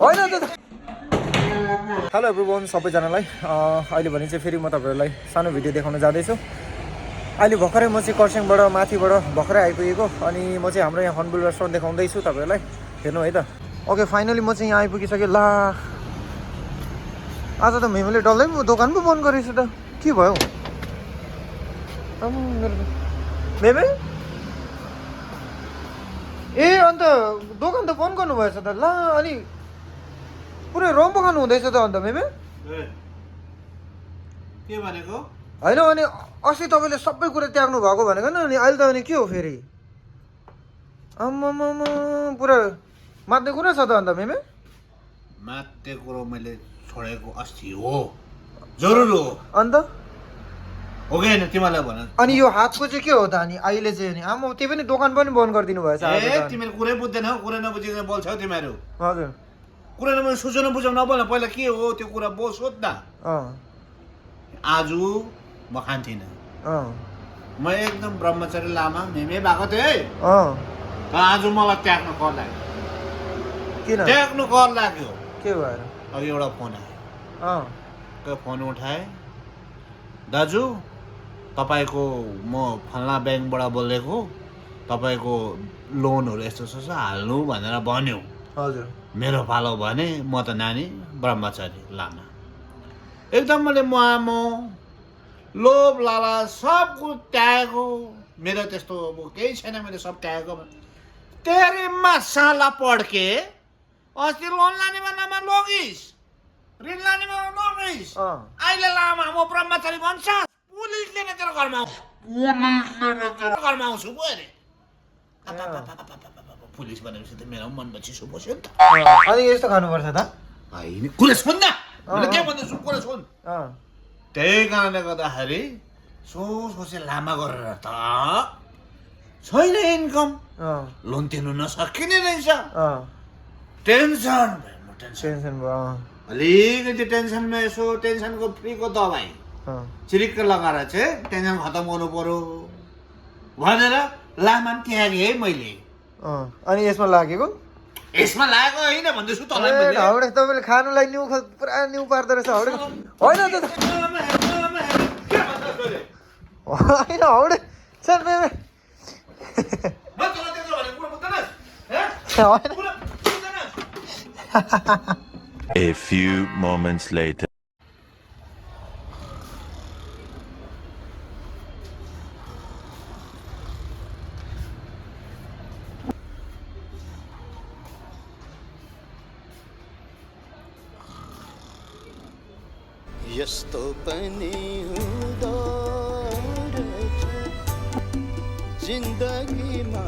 होइन hello everyone सबैजनालाई अहिले भने चाहिँ फेरि म तपाईँहरूलाई सानो भिडियो देखाउन जाँदैछु। अहिले भर्खरै म चाहिँ खरसाङबाट माथिबाट भर्खरै आइपुगेको अनि म चाहिँ हाम्रो यहाँ हर्नबिल रेस्टुरेन्ट देखाउँदैछु तपाईँहरूलाई। हेर्नु है त। ओके फाइनली म चाहिँ यहाँ आइपुगिसकेँ। ला आज त मेमोले डल्लै दोकान पो बन्द गरेछ त के भयो मेमे ए अन्त दोकान त बन्द गर्नुभएछ त। ला अनि पुरै रम्बो खानु हुँदैछ त अन्त मेमे के भनेको होइन अनि अस्ति तपाईँले सबै कुरा त्याग्नु भएको भनेको नि अनि अहिले त अनि के हो फेरि आम्मामा पुरा मात्ने कुरा छ त अन्त मेमे। मात्ने कुरो मैले छोडेको अस्ति हो जरुर हो अन्त हो कि होइन तिमीलाई भन। अनि यो हातको चाहिँ के हो त अनि अहिले चाहिँ अनि आम्मा त्यो पनि दोकान पनि बन्द गरिदिनु भएछ आज ए त। तिमीले कुरै बुझ्दैनौ कुरै नबुझिकन बोल्छौ तिमीहरू। हजुर कुरा नबुझ सुझाउनु बुझाउनु नबोल पहिला के हो त्यो कुरा बोल सोध न। आज म खान्थिनँ म एकदम ब्रह्मचारी लामा मेमे भएको थिएँ है आज मलाई त्याग्नु कर लाग्यो। किन त्याग्नु कर लाग्यो के भएर अघि एउटा फोन आयो त्यो फोन उठाएँ दाजु तपाईँको म फल्ना ब्याङ्कबाट बोलेको तपाईँको लोनहरू यस्तो छ हाल्नु भनेर भन्यो। हजुर मेरो पालो भने म त नानी ब्रह्मचारी लामा एकदम मैले मोहामो लोभ लाला सब कुछ त्यागेको मेरो त्यस्तो अब केही छैन मैले सब त्यागेको। तेरेमा साला पड्के अस्ति लोन लाने बेलामा लगिस् ऋण लाने बेलामा लगिस् अहिले लामा म ब्रह्मचारी भन्छ पुलिसले नै तेरो घरमा आउँछु पो अरे पुलिस भनेपछि त मेरो मनमा चिसो बस्यो नि त। अनि यस्तो खानुपर्छ त होइन कुरा सुन न मैले के भन्दैछु कुरा सुन। त्यही कारणले गर्दाखेरि सोचे लामा गरेर त छैन इन्कम लोन तिर्नु नसकिने रहेछ टेन्सन टेन्सन भयो अलिकति टेन्सनमा यसो टेन्सनको फ्रीको दबाई चिरिक्क लगाएर चाहिँ टेन्सन खतम गर्नु पर्यो भनेर लामा त्यागेँ है मैले। अनि यसमा लागेको यसमा लागेको होइन भन्दैछु तँलाई हाउडे तपाईँले खानुलाई न्यु पुरा न्यु पार्दो रहेछ हाउडे होइन त होइन हाउडे सर मेमे A few moments later. यस्तो पनि हुँदो रहेछ जिन्दगीमा